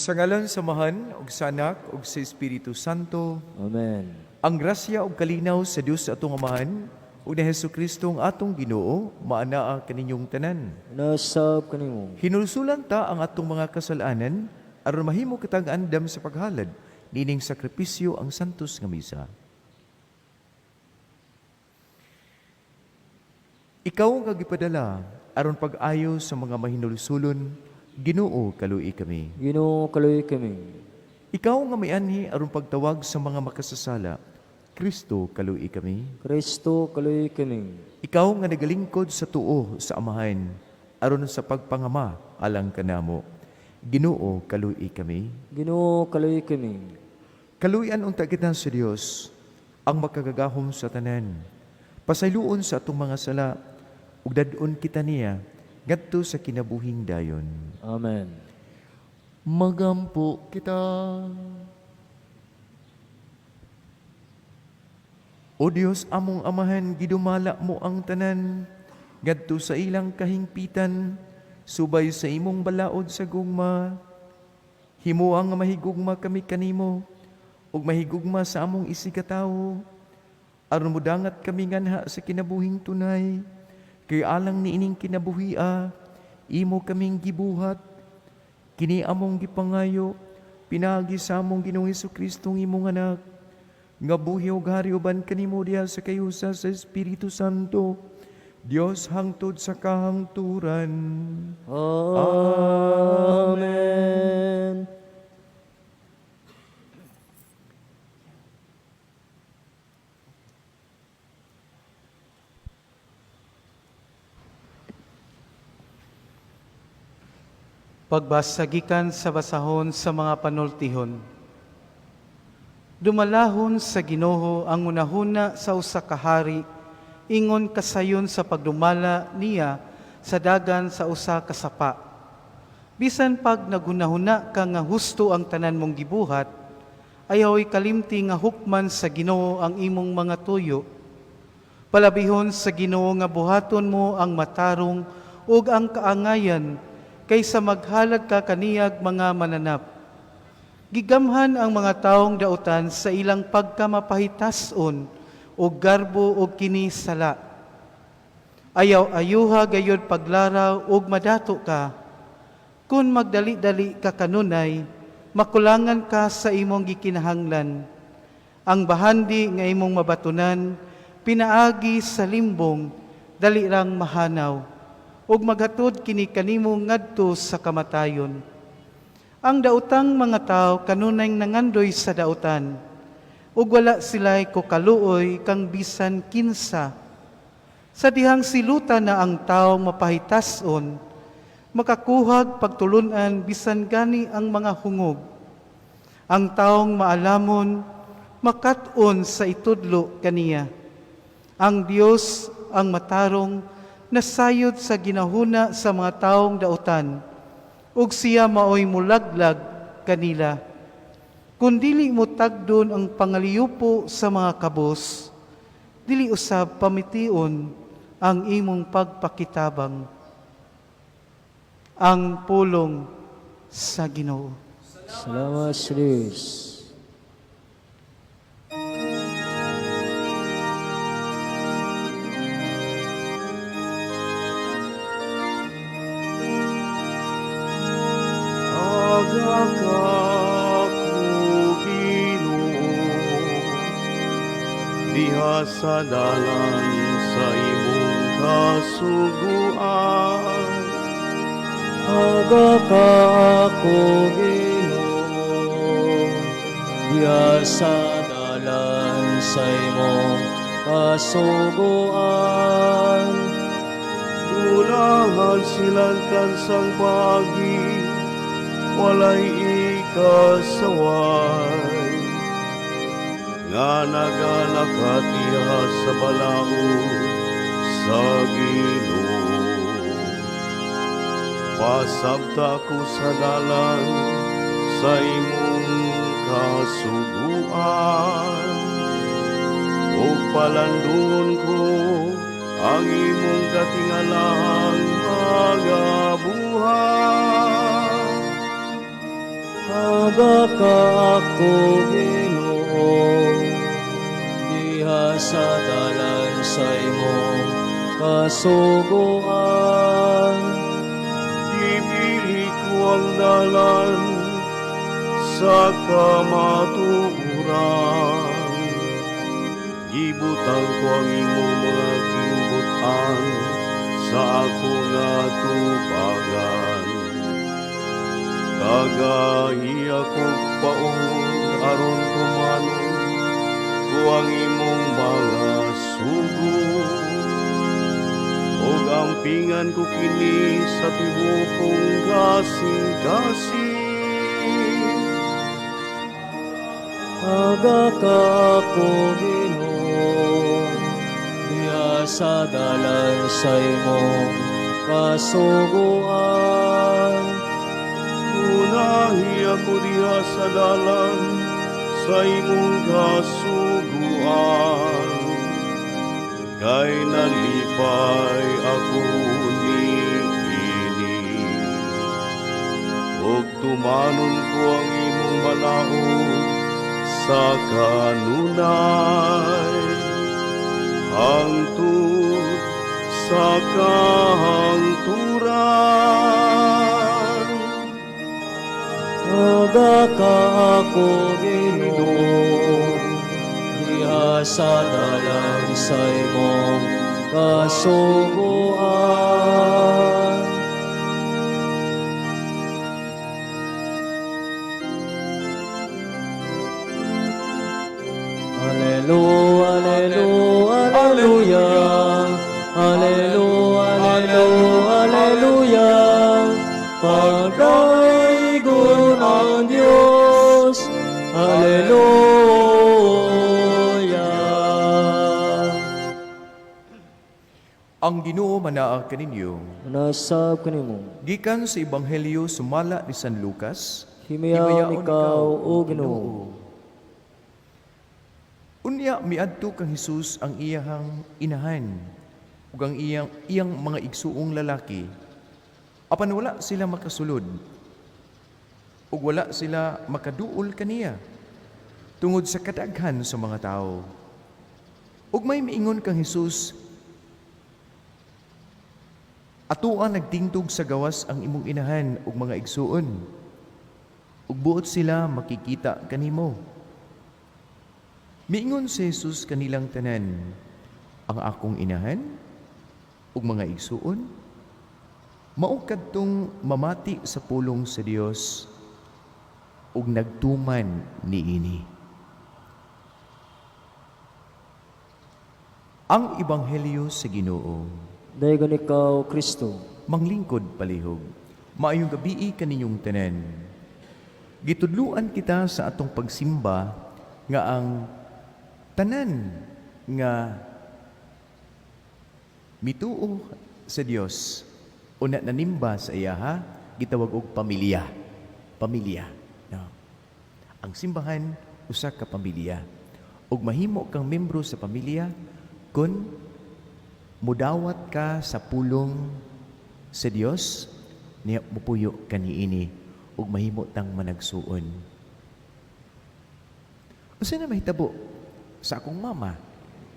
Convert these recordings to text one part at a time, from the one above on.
Sa ngalan sa Amahan, ug sa Anak, ug sa Espiritu Santo. Amen. Ang grasya ug kalinaw sa Dios atong Amahan, ug ni Hesus Kristo ang atong Ginoo, maanaa kaninyong tanan. Nasab kanimo. Hinulsulan ta ang atong mga kasalanan, aron mahimo kitang andam sa paghalad nining sakripisyo ang santos nga misa. Ikaw nga gipadala aron pag-ayo sa mga mahinulsulon, Ginoo, kaluoyi kami. Ginoo, kaluoyi kami. Ikaw nga mianhi aron pagtawag sa mga makasasala, Kristo, kaluoyi kami. Kristo, kaluoyi kami. Ikaw nga nagalingkod sa tuo sa Amahan aron sa pagpangama alang kanamo, Ginoo, kaluoyi kami. Ginoo, kaluoyi kami. Kaluoyan unta kita sa Dios ang makagagahom sa tanan. Pasayloon sa atong mga sala ug dad-on kita niya ngadto sa kinabuhing dayon. Amen. Magampo kita. O Dios, among Amahan, gidumala mo ang tanan ngadto sa ilang kahingpitan subay sa imong balaod sa gugma. Himoa nga mahigugma kami kanimo ug mahigugma sa among isigkatawo aron modangat kami nganha sa kinabuhing tunay, kay alang niining kinabuhia imo kaming gibuhat. Kini among gipangayo pinaagi sa among Ginoong Hesukristo, imong Anak, nga buhi ug hari uban kanimo diha sa kayusa sa Espiritu Santo, Dios hangtod sa kahangturan. Amen. Pagbasa gikan sa basahon sa mga panultihon. Dumalahon sa Ginoo ang hunahuna sa usa ka hari, ingon kasayon sa pagdumala niya sa dagan sa usa ka sapa. Bisan pag naghunahuna ka nga husto ang tanan mong gibuhat, ayaw kalimti nga hukman sa Ginoo ang imong mga tuyo. Palabihon sa Ginoo nga buhaton mo ang matarong ug ang kaangayan, kaysa maghalad ka kaniyag mga mananap. Gigamhan ang mga taong dautan sa ilang pagkamapahitason o garbo o kini sala. Ayaw ayuha gayod paglaraw ug madato ka. Kung magdali-dali ka kanunay, makulangan ka sa imong gikinahanglan. Ang bahandi nga imong mabatunan, pinaagi sa limbong, dali rang mahanaw, ug maghatod kini kanimo ngadto sa kamatayon. Ang daotang mga tao kanunay nangandoy sa daotan, ug wala sila'y kukaluoy kang bisan kinsa. Sa dihang silutan na ang tao mapahitason, makakuhag pagtulunan bisan gani ang mga hungog. Ang taong maalamon, makat-on sa itudlo kaniya. Ang Dios ang matarong nasayod sa ginahuna sa mga taong dautan, ug siya maoy mulaglag kanila. Kung dili mo tagdon ang pangaliyupo sa mga kabos, dili usab pamation ang imong pagpakitabang. Ang pulong sa Ginoo. Salamat sa Diyos. Aga ka ko, Ginoo, diha sa dalan sa imong kasuguan. Aga ka ako, Ginoo, diha sa dalan sa imong kasuguan. Unahan silang kansang pagi, walay ikasaway, nga nagalakat diha sa balaod sa Ginoo. Pasabta ko sa dalan sa imong kasuguan, ug palandungon ko ang imong katingalahang mga buhat. Aga ka ako, Ginoo, diha sa dalan sa imong kasuguan. Gipili ko ang dalan sa kamatuoran. Gibutang ko ang imong mga gimbut-an sa ako nga atubangan. Tagahi ako'g paon aron tumanon ko ang imong mga sugo. Ug ampingan ko kini sa tibuok kong kasing-kasing. Aga ka ako, Ginoo, diha sa dalan sa imong kasuguan. Unahi ako diha sa dalan sa imong kasuguan. Kay nalipay ako niini. Ug tumanon ko ang imong balaod sa kanunay hangtod sa kahangturan. Aga ka ako, Ginoo, diha sa dalan sa imong kasuguan. Alleluia, alleluia, alleluia. Alleluia, alleluia, alleluia. Pagdaygon ang Diyos. Alleluia. Ang Ginoo manaa kaninyo. Manasab kanimo. Gikan sa Ebanghelyo sumala ni San Lucas. Himayaon ikaw, o Ginoo. Unya miadto kang Hesus ang iyahang inahan ug ang iyang iyang mga igsuong lalaki. Apan wala sila makasulod ug wala sila makaduol kaniya tungod sa kadaghan sa mga tawo. Ug may miingon kang Hesus, "Atoa nagtingtog sa gawas ang imong inahan ug mga igsuon. Ug buot sila makikita kanimo." Miingon si Jesus kanilang tanan, "Ang akong inahan ug mga igsuon mao kadtong mamati sa pulong sa Dios ug nagtuman niini." Ang Ebanghelyo sa Ginoo. Daygon ikaw, Kristo. Manglingkod palihog. Maayong gabii kaninyong tanan. Gitudluan kita sa atong pagsimba nga ang tanan nga mituo sa Dios o nanimba sa iyaha gitawag og pamilya. Pamilya. No. Ang simbahan usa ka pamilya. Ug mahimo kang membro sa pamilya kun mudawat ka sa pulong sa Dios, niya mupuyo kaniini ug mahimo tang managsuon. Unsa na mahitabo sa akong mama?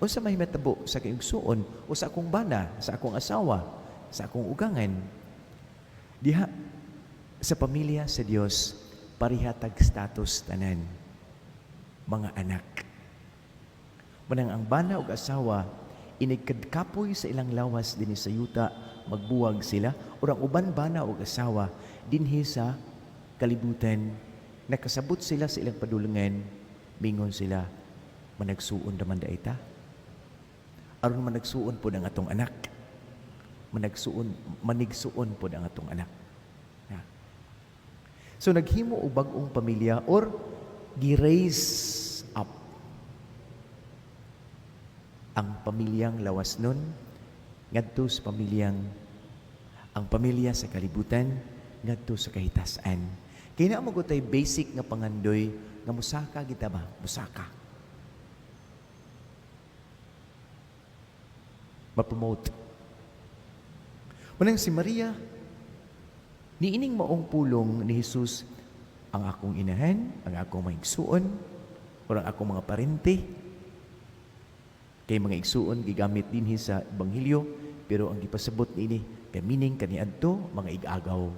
Unsa may mahitabo sa akong igsuon o sa akong bana, sa akong asawa, sa akong ugangan? Diha sa pamilya sa Dios, pareha tag status tanan mga anak. Manang ang bana ug asawa inig kapoy sa ilang lawas dinhi sa yuta, magbuwag sila, or ang uban bana ug asawa dinhi sa kalibutan, nakasabot sila sa ilang padulungan, mingon sila, "Managsuon raman da ita aron managsuon pod ang atong anak, managsuon, manigsuon pod ang atong anak." Yeah. So naghimo og bag-ong pamilya or gi-raise up ang pamilyang lawas nun ngadto sa pamilyang ang pamilya sa kalibutan ngadto sa kahitasan. Kay naa mo tay basic nga pangandoy nga musaka kita ba? Musaka. Ma-promote. Manang si Maria, niining maong pulong ni Jesus, Ang akong inahan, ang akong mga igsuon, o ang akong mga parente. Kay mga igsuon gigamit dinhi sa Ebanghelyo, pero ang gipasabot niini kay meaning kaniadto mga igagaw.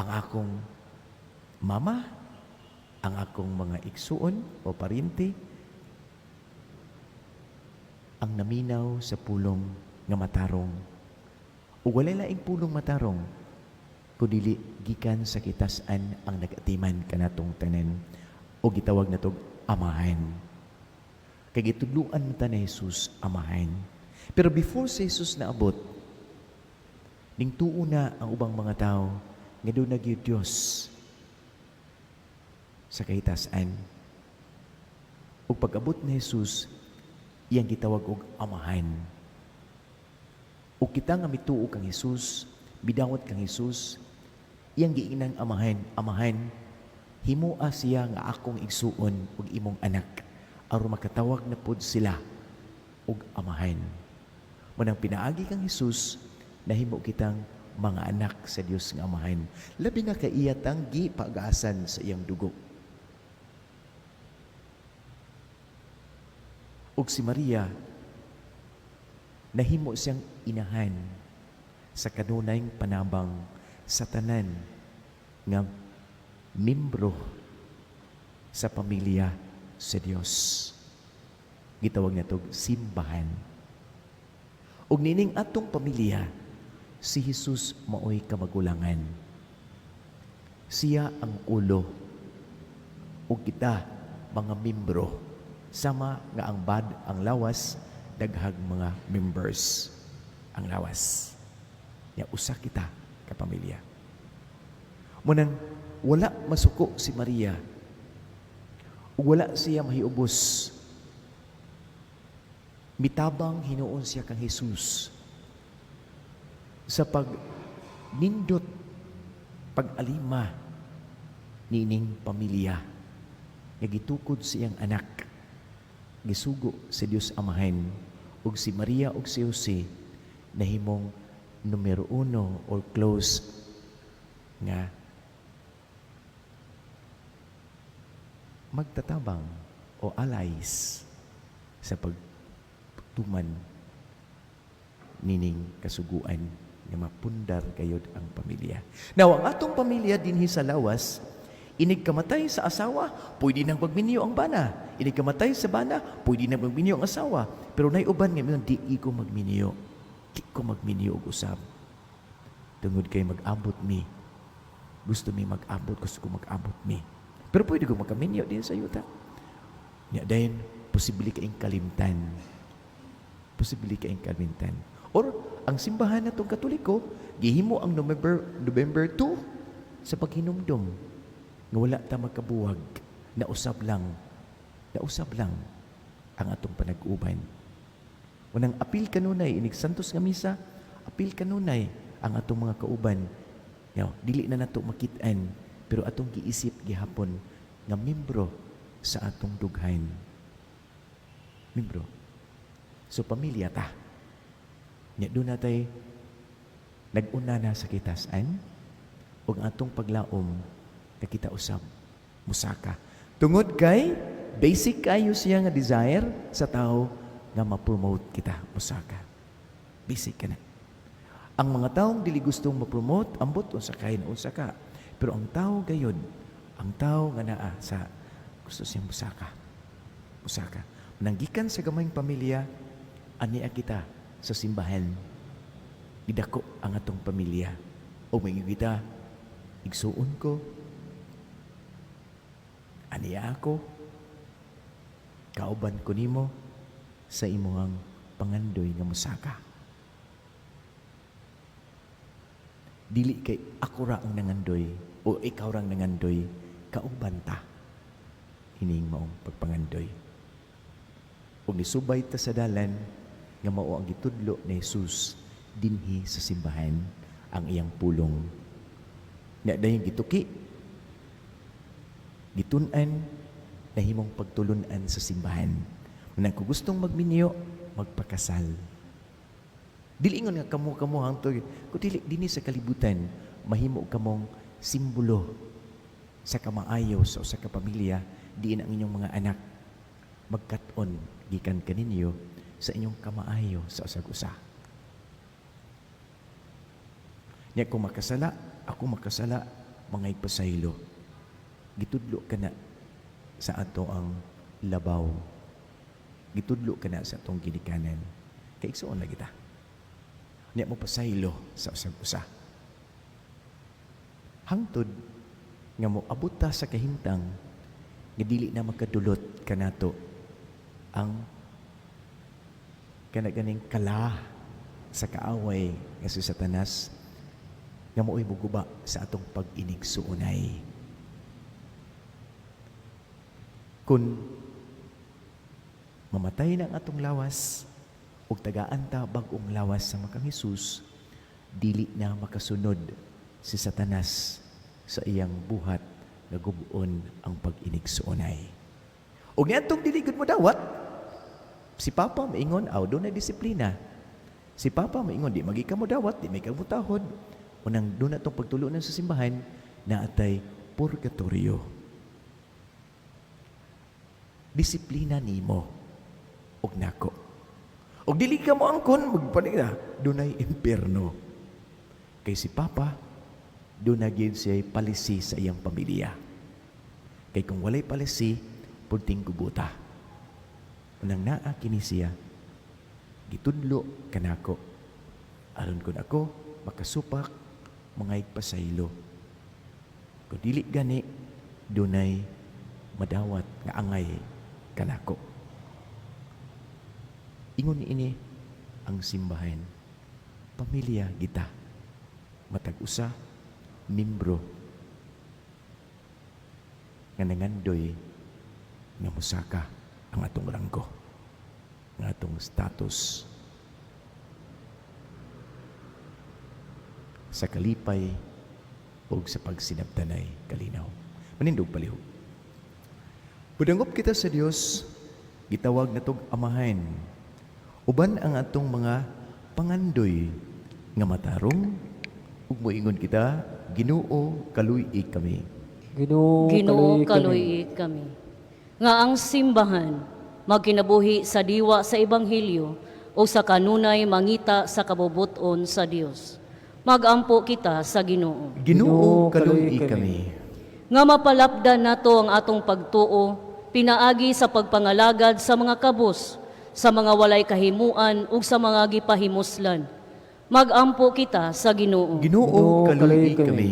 Ang akong mama, ang akong mga igsuon o parente, ang naminaw sa pulong nga matarong. Ug walay laing pulong matarong kundili gikan sa kitasan ang nag-atiman kanatong tanan o gitawag natog Amahan. Kay gitudluan ta ni Jesus, Amahan. Pero before si Jesus naabot, ning tuo na ang ubang mga tao nga duna gyud Dios sa kahitasan. Ug pag-abot ni Jesus, iyang gitawag og Amahan. Ug kita nga mituo kang Jesus, bidawat kang Jesus, iyang giingnang Amahan, "Amahan, himoa siya nga akong igsuon ug imong anak, aron makatawag na pod sila og Amahan." Manang pinaagi kang Jesus, nahimo kitang mga anak sa Dios nga Amahan. Labi na kay iya tang gipag-asan sa iyang dugo. Ug si Maria, nahimo siyang inahan sa kanunayng panabang sa tanan nga membro sa pamilya sa Dios. Gitawag natog simbahan. Ug nining atong pamilya, si Jesus maoy kamagulangan. Siya ang ulo. Ug kita mga membro, sama nga ang bad ang lawas, daghag mga members ang lawas. Ya usa kita ka pamilya. Munang wala masuko si Maria ug wala siya mahiubos. Mitabang hinuon siya kang Jesus sa pagnindot, pag-alima nining pamilya nga gitukod sa iyang anak, gisugo sa Dios Amahan, ug si Maria ug si Jose nahimong numero uno or close nga magtatabang o allies sa pagtuman nining kasuguan nga mapundar gayod ang pamilya. Now, ang atong pamilya dinhi sa lawas, inig kamatay sa asawa, pwede nang magminyo ang bana. Inig kamatay sa bana, pwede nang magminyo ang asawa. Pero nay uban nga mingon, "Di ko magminyo. Di ko magminyo og usab. Tungod kay mag-abot mi. Gusto mi mag-abot, gusto ko mag-abot mi." Pero pwede ko makaminyo din sa yuta. Nya dayon, posible kaing kalimtan. Posible kaing kalimtan. Or, ang simbahan natong Katoliko, gihimo ang November 2 sa paghinumdom nga wala ta magkabuwag, nausab lang ang atong panag-uban. Unang apil kanunay, inig santos nga misa, apil kanunay ang atong mga kauban. Now, dili na nato makit-an, pero atong giisip gihapon nga membro sa atong dughan. Membro. So pamilya ta. Nya doon natay nag-una na sa kitasan ug ang atong paglaom kakita usab musaka. Tungod kay basic kayo siya nga desire sa tao nga ma-promote kita musaka. Basic ka na. Ang mga taong dili gustong ma-promote, ambot unsa kay na unsa ka. Pero ang tao gayon, ang tao nga naa sa gusto siyang musaka. Musaka. Nanggikan sa gamayng pamilya, ania kita sa simbahan. Gidako ang atong pamilya. O may kita, igsuon ko, aniya ako, kauban ko nimo sa imong pangandoy nga musaka. Dili kay ako ra ang nangandoy o ikaw rang nangandoy, kauban ta hining maong pagpangandoy. Ug nisubay ta sa dalan nga mao ang gitudlo ni Jesus dinhi sa simbahan, ang iyang pulong. Nya dayon gituki, gitun-an, nahimong pagtulun-an sa simbahan. Manang kung gustong magminyo, magpakasal. Dili ingon nga kamo-kamo hangtod, kun dili dinhi sa kalibutan, mahimo kamong simbolo Sa kamaayo sa usa ka pamilya, diin ang inyong mga anak magkat-on gikan kaninyo sa inyong kamaayo sa usag usa. Nya kung makasala, ako makasala, mga ipasaylo. Gitudlo ka na sa ato ang labaw. Gitudlo ka na sa atong ginikanan. Kay igsuon na kita. Nya mo pasaylo sa usag usa. Hangtod nga mo abot ta sa kahimtang nga dili na makadulot kanato ang kana ganing kala sa kaaway nga si Satanas nga mao'y muguba sa atong pag-inigsuonay. Kung mamatay na ang atong lawas ug tagaan ta bag-ong lawas sa makang Hesus, dili na makasunod si Satanas sa iyang buhat nga gub-on ang pag-inigsuonay. Ug niadtong dili gud mo dawat, si Papa maingon, aw doon na disiplina. Si Papa maingon, di magi ka mo dawat, di may ka mutahod. Unang doon na itong pagtulunan sa simbahan, naatay purgatorio. Disiplina nimo og nako. Og dili ka mo angkon, magpanik na, dunay impierno. Kay si Papa, doon na gyud siya'y palisi sa iyang pamilya. Kay kung walay palisi, pulting gubuta. Unang naa kini siya, gitudlo kanako. Aron kun ako makasupak, mga igpasaylo. Kung dili gani, dunay madawat nga angay kanako. Ingon ini ang simbahan, pamilya kita, matag usa, membro nga nangandoy nga mosaka ang atong ranggo, ang atong status sa kalipay o sa pagsinabtanay kalinaw. Manindog palihog. Pudangop kita sa Dios, gitawag natog Amahan. Uban ang atong mga pangandoy nga matarong ug moingon kita, Ginoo, kaluy-i kami. Ginoo, Ginoo, kaluoy kami. kaluy kami. Nga ang simbahan magkinabuhi sa diwa sa ebanghelyo o sa kanunay mangita sa kabubuton sa Dios. Magampo kita sa Ginoo. Ginoo, Ginoo, kaluy-i kaluy kami. Nga mapalapdan nato ang atong pagtuo pinaagi sa pagpangalagad sa mga kabus, sa mga walay kahimuan ug sa mga gipahimuslan. Magampo kita sa Ginoo. Ginoo, Ginoo, kaluy-i kaluy kami. kami.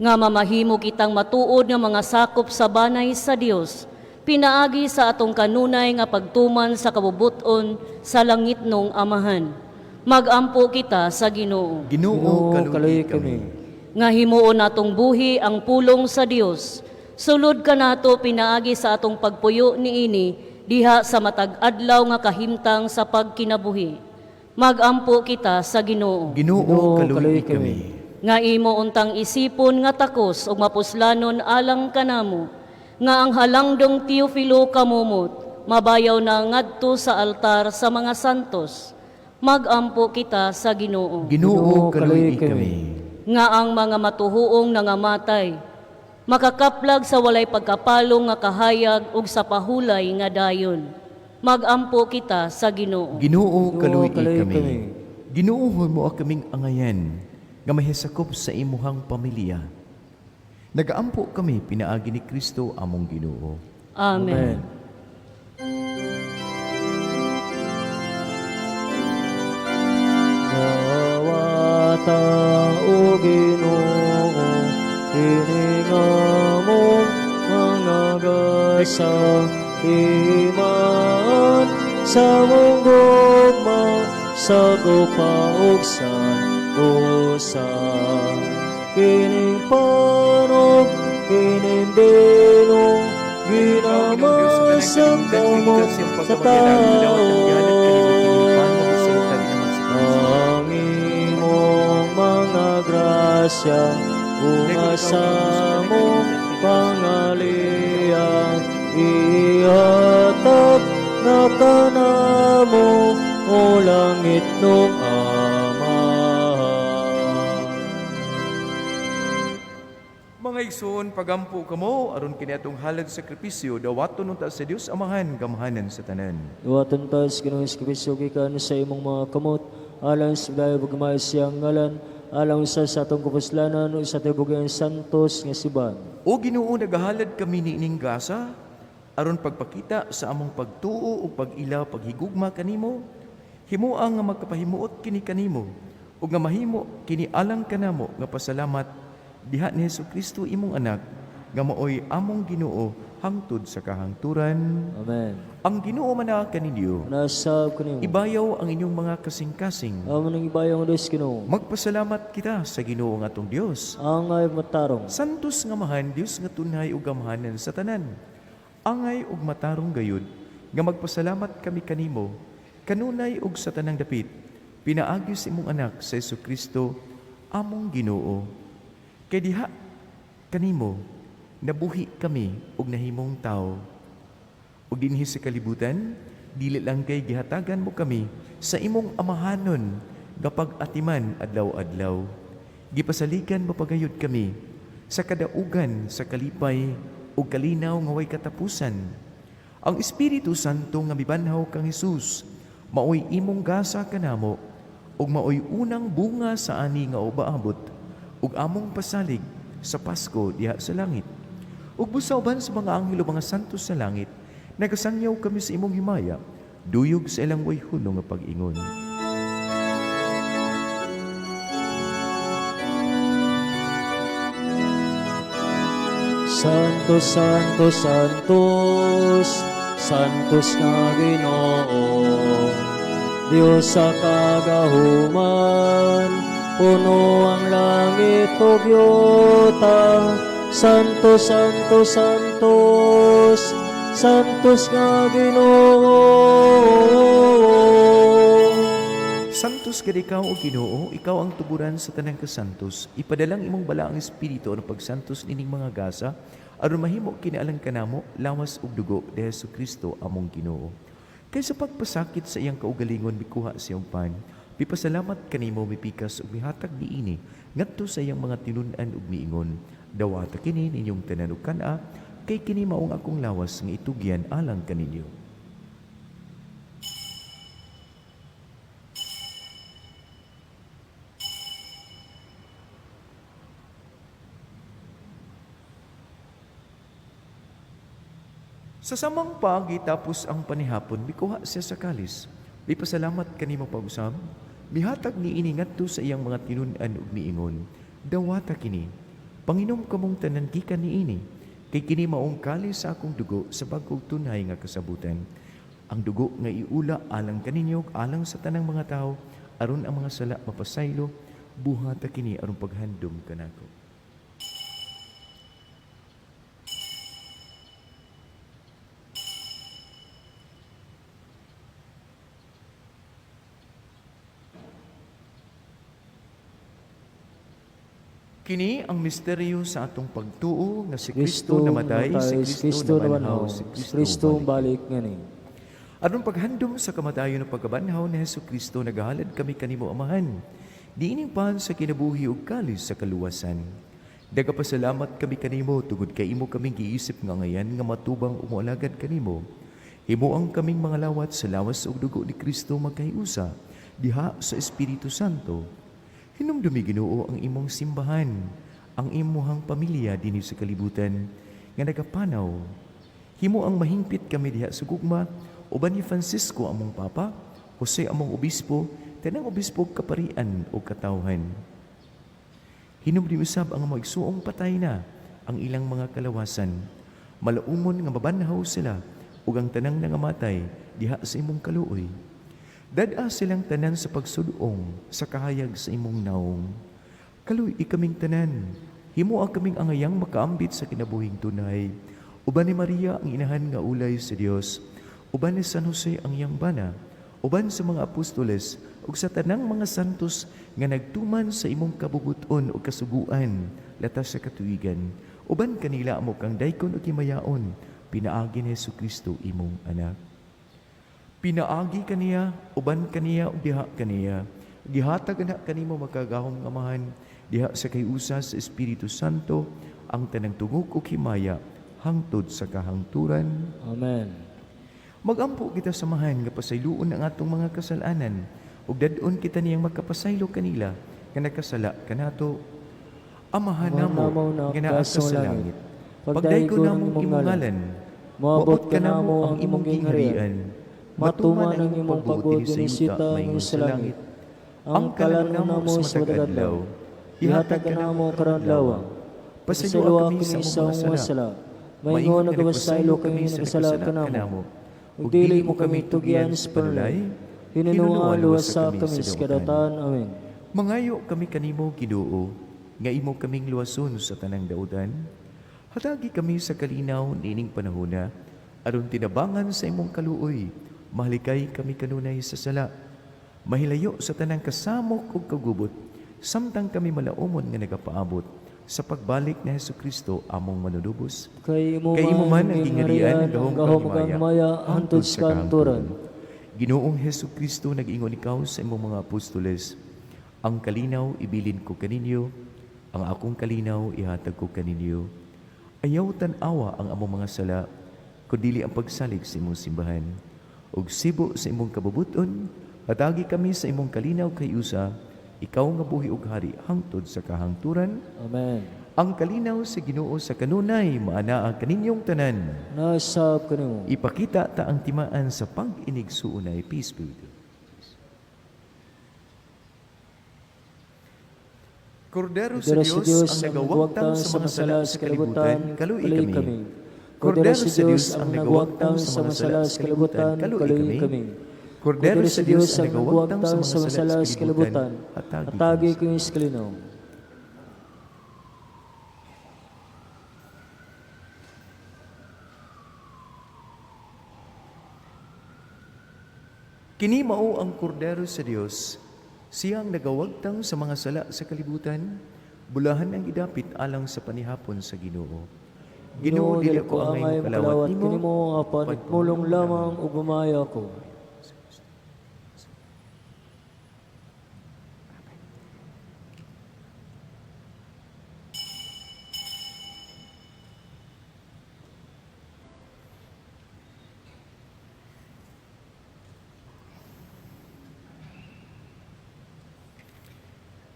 Nga mamahimo kitang matuod nga mga sakop sa banay sa Dios, pinaagi sa atong kanunay nga pagtuman sa kabubuton sa langit nong Amahan. Magampo kita sa Ginoo. Ginoo, Ginoo, kaluy-i kaluy kami. kami. Nga himuon natong buhi ang pulong sa Dios. Sulod kanato pinaagi sa atong pagpuyo niini diha sa matag adlaw nga kahimtang sa pagkinabuhi. Magampo kita sa Ginoo. Ginoo, Ginoo, kaluy-i kaluy kami. kami. Nga imo untang isipon nga takos ug mapuslanon alang kanamo, nga ang halangdong Teofilo kamumot mabayaw na ngadto sa altar sa mga santos. Magampo kita sa Ginoo. Ginoo, Ginoo, kaluy-i kaluy kami. kami. Nga ang mga matuhuong nangamatay makakaplag sa walay pagkapalong nga kahayag ug sa pahulay nga dayon. Magampo kita sa Ginoo. Ginoo, kaluy-i Ginoo, kaluy kami. kami. Ginoo, mo kaming angayan nga mahisakop sa imuhang pamilya. Nagaampo kami pinaagi ni Kristo among Ginoo. Amen. Dawata o Ginoo, kini nga mong mga gasa, iman sa mong gugma, sa gupa ug sa busa. Kining panog, kining bilong, ginamasan kamo sa tao. Ang imong mga grasya, bunga sa mong pangaliyang, ihatag na kanamo o langit nung Ama. Mga Igsoon, pagampo kamo aron kini atong halad sakripisyo dawaton unta sa Dios Amahan gamhanan sa tanan. Duwaton ta sa Ginoong Kristo gikan sa imong mga kamot, alang sa dayo pagmahal siyang ngalan, alang sa atong kapuslanan ug sa tibuok santos nga simbahan. O Ginoo, nagahalad kami niining gasa aron pagpakita sa among pagtuo ug pag-ila paghigugma kanimo. Himoa nga magkapahimuot kini kanimo ug nga mahimo kini alang kanamo nga pasalamat diha ni Hesukristo imong anak nga maoy among Ginoo hangtod sa kahangturan. Amen. Ang Ginoo manaa kaninyo. Nasab kanimo. Ibayaw ang inyong mga kasing-kasing. Amo nang ibayaw ang Dios Ginoo. Magpasalamat kita sa Ginoo nga atong Dios. Angay matarong. Santos nga Amahan, Dios nga tunhay ug gamhanan sa tanan. Angay ug matarong gayud nga magpasalamat kami kanimo kanunay ug sa tanang dapit pinaagi sa imong anak sa Hesukristo among Ginoo. Kay diha kanimo nabuhi kami ug nahimong tawo. Ug dinhi sa kalibutan, dili lang kay gihatagan mo kami sa imong amahanon nga pag-atiman adlaw-adlaw. Gipasaligan mo pagayod kami sa kadaugan sa kalipay ug kalinaw nga way katapusan. Ang Espiritu Santo nga mibanhaw kang Hesus, maoy imong gasa kanamo ug maoy unang bunga sa ani nga ubaabot ug among pasalig sa Pasko diha sa langit. Ug busa uban sa mga anghel ug mga santos sa langit, nagasangyaw kami sa imong himaya, duyog sa ilang way hunong nga pag-ingon. Santos, Santos, Santos, Santos nga Ginoo. Dios sa kagahuman, puno ang langit ug yuta. Santos, Santos, Santos, Santos nga Ginoo. Santos gid ikaw o Ginoo, ikaw ang tuburan sa tanang kasantos. Ipadalang imong balaang espiritu aron pagsantos nining mga gasa, aron mahimo kinaalang kanamo lawas ug dugo ni Hesukristo among Ginoo. Kay sa pagpasakit sa iyang kaugalingon mikuha siyang pan, mipasalamat kanimo mipikas ug mihatag niini ngadto sa iyang mga tinun-an ug miingon, dawata kini ninyong tanan ug kan-a, kay kini maong akong lawas nga itugyan alang kaninyo. Sa samang paagi tapos ang panihapon, mikuha siya sa kalis. Mipasalamat kanimo pag-usab, mihatag niini ngadto sa iyang mga tinun-an ug miingon, dawata kini, panginom kamong tanan gikan niini, kay kini maong kalis sa akong dugo sa bag-ong tunay nga kasabutan. Ang dugo nga iula alang kaninyo ug alang sa tanang mga tawo, aron ang mga sala mapasaylo, buhata kini aron paghandom kanako. Kini ang misteryo sa atong pagtuo nga si Kristo namatay, si Kristo nabanhaw, si Kristo Kristo balik. balik ngani. Aron paghandom sa kamatayon ng pagkabanhaw ni Hesus Kristo, nagahalad kami kanimo Amahan. Diining pan sa kinabuhi ug kalis sa kaluwasan. Nagapasalamat kami kanimo tungod kay imo kaming giisip nga ngayan nga matubang umualagad kanimo. Himuang kaming mga lawat sa lawas ug dugo ni Kristo magkahiusa diha sa Espiritu Santo. Hinumdumi Ginoo ang imong simbahan, ang imuhang pamilya dinhi sa kalibutan nga nagapanaw. Himo ang mahingpit kami diha sa gugma uban ni Francisco among papa, Jose among obispo, tanang obispo ug kaparian o katawhan. Hinumdumi usab ang mga igsuong patay na ang ilang mga kalawasan. Malaumon nga mabanhaw sila ug ang tanang nangamatay diha sa imong kaluoy. Dad-a silang tanan sa pagsudong sa kahayag sa imong naong. Kaluoy kaming tanan, himoa kaming angayang makaambit sa kinabuhing tunay. Uban ni Maria ang inahan nga ulay sa Dios, uban ni San Jose ang iyang bana, uban sa mga apostoles ug sa tanang mga santos nga nagtuman sa imong kabubuton ug kasuguan latas sa katuigan. Uban kanila amo kang daykon ug himayaon, pinaagi ni Hesukristo imong anak. Pinaagi kaniya, uban kaniya ug diha kaniya. Gihatag na kanimo makagahom nga Amahan diha sa kay-usa sa Espiritu Santo ang tanang tungog ug himaya hangtod sa kahangturan. Amen. Magampo kita samahan nga pasayloon ang atong mga kasalanan ug dad-on kita niyang makapasaylo kanila nga nakasala kanato. Amahan Amahan namo namo nga naa ka sa langit. Pagdaygo Pagdaygo namo namo imong imong ngalan. ngalan. Moabot kanamo ang imong gingharian. Matuman ang imong pagbuot dinhi sa yuta maingon sa langit. Ang kalan namo sa matag adlaw, ihatag kanamo karon adlaw. Pasayloa Pasayloa kami kami sa sa among among mga sala. sala. Maingon nagapasaylo kami nagkasala kanamo. Ug dili mo kami tugyan sa panulay. Hinunuan luwasa kami sa kadautan. Amen. Mangayo kami kanimo Ginoo, nga imo kaming luwason sa tanang dautan. Hatagi kami sa kalinaw niining panahona, aron tinabangan sa imong kaluoy, mahalikay kami kanunay sa sala. Mahilayo sa tanang kasamok ug kagubot, samtang kami malaumon nga nagapaabot sa pagbalik ni Hesus Kristo among manunubos. Kay imo Kay imo man ang gingharian, gingharian, ang gahom ug ang himaya, hangtod sa kahangturan. Ginoong Hesus Kristo, nag-ingon ikaw sa imong mga apostoles, ang kalinaw ibilin ko kaninyo, ang akong kalinaw ihatag ko kaninyo. Ayaw tan-awa ang among mga sala, kundili ang pagsalig sa imong simbahan. Ug sibo sa imong kabubuton, hatagi kami sa imong kalinaw kay usa, ikaw nga buhi ug hari hangtod sa kahangturan. Amen. Ang kalinaw sa Ginoo sa kanunay maanaa kaninyong tanan. Nasab kanimo. Ipakita ta ang timaan sa pag-inigsuonay. Peace be with you. Kordero sa Kordero sa Dios Dios ang ang nagawagtang nagwagtang sa mga sala sa kalibutan, kaluoy kaluoy kami. kami. Kordero sa Dios ang nagawagtang sa mga sala sa kalibutan, kaluoy kami. Kordero sa Dios ang nagawagtang sa mga sala sa kalibutan, hatagi Hatagi kami. kami sa kalinaw. Kini mao ang kordero sa Dios, siyang nagawagtang sa mga sala sa kalibutan, bulahan ang gidapit alang sa panihapon sa Ginoo. Ginoo, dili ko angay mokalawat nimo, kanimo apan itmulong lamang ug mamaya ko.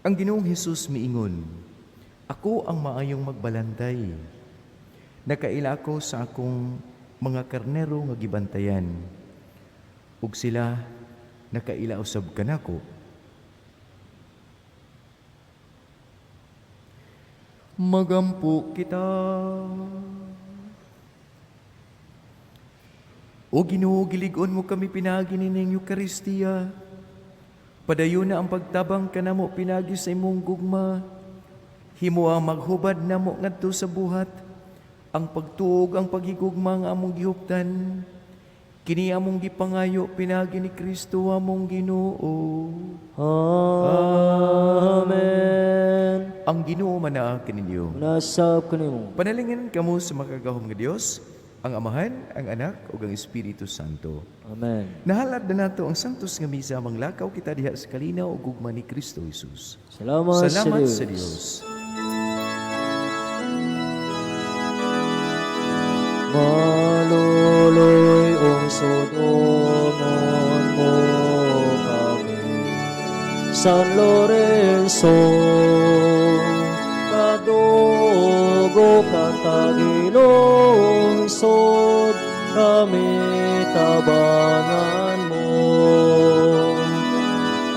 Ang Ginoong Hesus miingon, "Ako ang maayong magbalantay. Nakaila ako sa akong mga karnero nga gibantayan. Ug sila nakaila usab kanako." Magampo kita. O Ginoo, gilig-on mo kami pinaagi nining Eukaristiya. Padayon na ang pagtabang kanamo pinagi sa imong gugma. Himo ang maghubad namo ngadto sa buhat, ang pagtuog ang paghigugma nga among gihuptan. Kini among gipangayo pinagi ni Kristo among Ginoo. Amen. Ang Ginoo manaa kaninyo. Nasab kanimo. Panalangin kamo sa makagagahom nga Dios, ang Amahan, ang Anak ug ang Espiritu Santo. Amen. Nahalad na nato ang Santos nga Misa, manglakaw kita diha sa kalinaw ug gugma ni Kristo Jesus. Salamat, Salamat sa sa Dios. Dios. Maluloy ug sud-onon mo kami. San Lorenzo, kadugo kang tagilungsod, kami tabangan mo.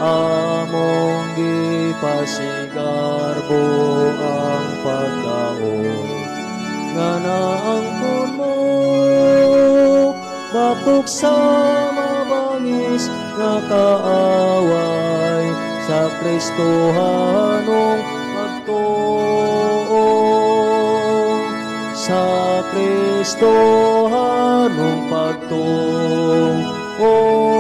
Among gipasigarbo ang pagdaog nga naangkon mo batok sa mabangis nga kaaway sa Kristohanong pagtuo, sa Kristohanong pagtuo.